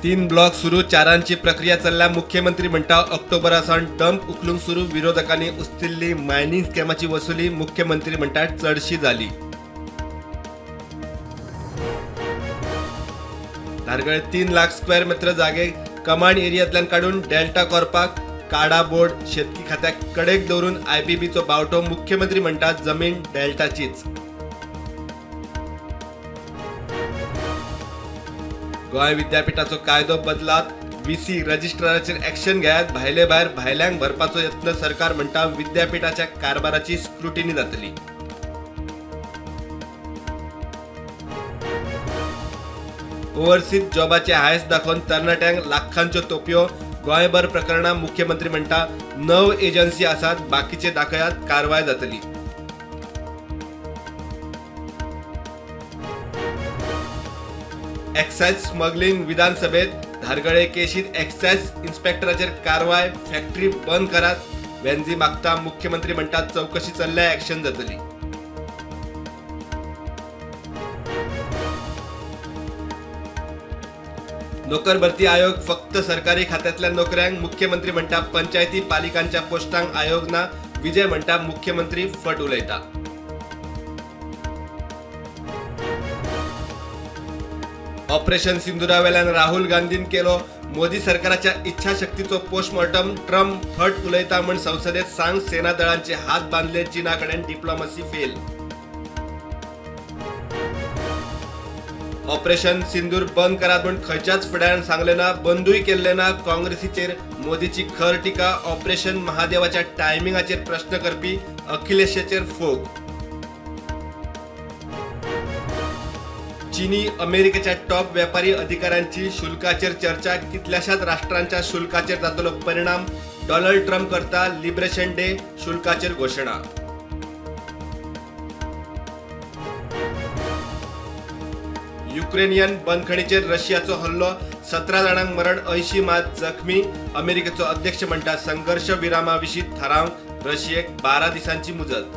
3 block सुरू, 4 प्रक्रिया चल्ल्या. मुख्यमंत्री म्हणटा ऑक्टोबरा सावन डंप उखलूंक सुरू. विरोधकांनी उस्तिल्ली मायनिंग स्कॅमाची वसुली मुख्यमंत्री म्हणटा चडशी जाली. धारगळे 3 लाख स्क्वेअर मीटर जागे कमांड एरियांतल्यान काडून डेल्टा कॉर्पाक काडा बोर्ड. शेतकी खात्याक कडेक दवरून आयबीबीचो बावटो. मुख्यमंत्री म्हणटा जमीन डेल्टाचीच. गोंय विद्यापीठाचो कायदो बदलात, व्हीसी रजिस्ट्राराचेर ॲक्शन घेयात. भायले भायर भायल्यांक भरपाचो यत्न. सरकार म्हणटा विद्यापीठाच्या कारभाराची स्क्रुटिनी जातली. ओव्हरसीज जॉबाचे हांयस दाखोवन तरणाट्यांक लाखांच्यो तोपयो. गोंयभर प्रकरणां. मुख्यमंत्री म्हणटा 9 एजन्सी आसात, बाकीचे दाखयात, कारवाय जातली. एक्सायज स्मगलिंग विधानसभेत धारगळे केशीत एक्सायज इन्स्पेक्टराचेर कारवाय. फॅक्टरी बंद करात, वेन्झी मागता. मुख्यमंत्री म्हणटा चवकशी चल्ल्या, ॲक्शन जातली. नोकर भरती आयोग फक्त सरकारी खात्यातल्या नोकऱ्यांक. मुख्यमंत्री म्हणटा पंचायती पालिकांच्या पोस्टांक आयोग ना. विजय म्हणटा मुख्यमंत्री फट उलयता. ऑपरेशन सिंदुरावेल्यान राहुल गांधीन केलो मोदी सरकाराच्या इच्छाशक्तीचो पोस्टमॉर्टम. ट्रम्प फट उलयता म्हण संसदेत सांग. सेना दळांचे हात बांदले. चीना कडेन डिप्लोमसी फेल. ऑपरेशन सिंदूर बंद करात म्हूण खंयच्याच फुडाऱ्यान सांगलें ना, बंदूय केल्लें ना. काँग्रेसीचेर मोदीची खर टिका. ऑपरेशन महादेवाच्या टायमिंगाचेर प्रश्न करपी अखिलेशाचेर फोग. चीनी अमेरिकेच्या टॉप व्यापारी अधिकाऱ्यांची शुल्काचेर चर्चा. कितल्याशाच राष्ट्रांच्या शुल्काचेर जातलो परिणाम. डोनाल्ड ट्रम्प करता लिबरेशन डे शुल्काचेर घोशणा. युक्रेनियन बंदखणीचेर रशियाचो हल्लो. 17 जाणांक मरण, 80 मात जखमी. अमेरिकेचो अध्यक्ष म्हणटा संघर्ष विरामा विशीं थारावंक रशियेक 12 दिसांची मुजत.